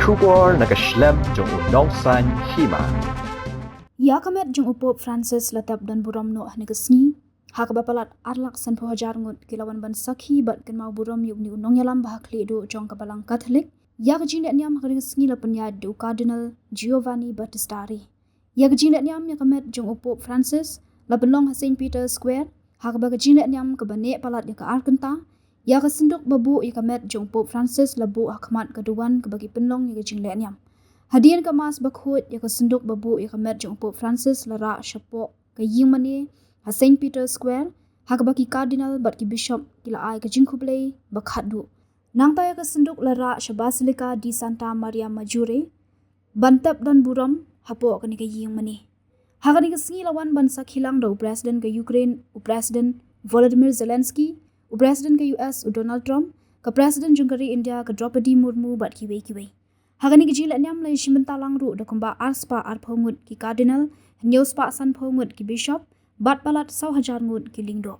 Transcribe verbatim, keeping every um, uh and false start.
Khubor na ka shlem jong u nongsaiñ hima. Ïa ka met jong u Pope Francis la tep don burom noh ha kane ka sngi, ha kaba palat ar lak sanphew hajar ngut ki la wan ban sakhi bad kynmaw burom ïa une u nongïalam ba ha khlieh duh jong ka Balang Katholik. Ïa ka jingleh niam ha kane ka sngi la pynïaid da u Cardinal Giovanni Battista Re. Ïa ka jingleh niam ïa ka met jong u Pope Francis la pynlong ha Saint Peter's Square, ha kaba ka jingleh niam kaba neh palat ïa ka ar kynta. Ïa ka synduk ba buh ïa ka met jong u Pope Francis la buh ha khmat ka duwan kaba ki pynlong ïa ka jingleh niam. Hadien ka Mass bakhuid, ïa ka synduk ba buh ïa ka met jong u Pope Francis la rah shapoh ka ïing mane ha Saint Peter's Square, ha kaba ki Cardinal bad ki Bishop ki la ai ka jingkhublei ba khatduh. Nangta ïa ka synduk la rah sha Basilica di Santa Maria Maggiore, ban tep don burom hapoh kane ka ïing mane. Ha kane ka sngi la wan ban sakhi lang da u President ka Ukraine, u President Volodymyr Zelensky, u President ka U S, u Donald Trump, ka President jong ka ri India, ka Droupadi Murmu, bad kiwei kiwei. Ha kane ka jingleh niam la ïashim bynta lang ruh da kumba ar spah arphew ngut ki Cardinal, hynñiew spah sanphew ngut ki Bishop, bad palat saw hajar ngut ki lyngdoh.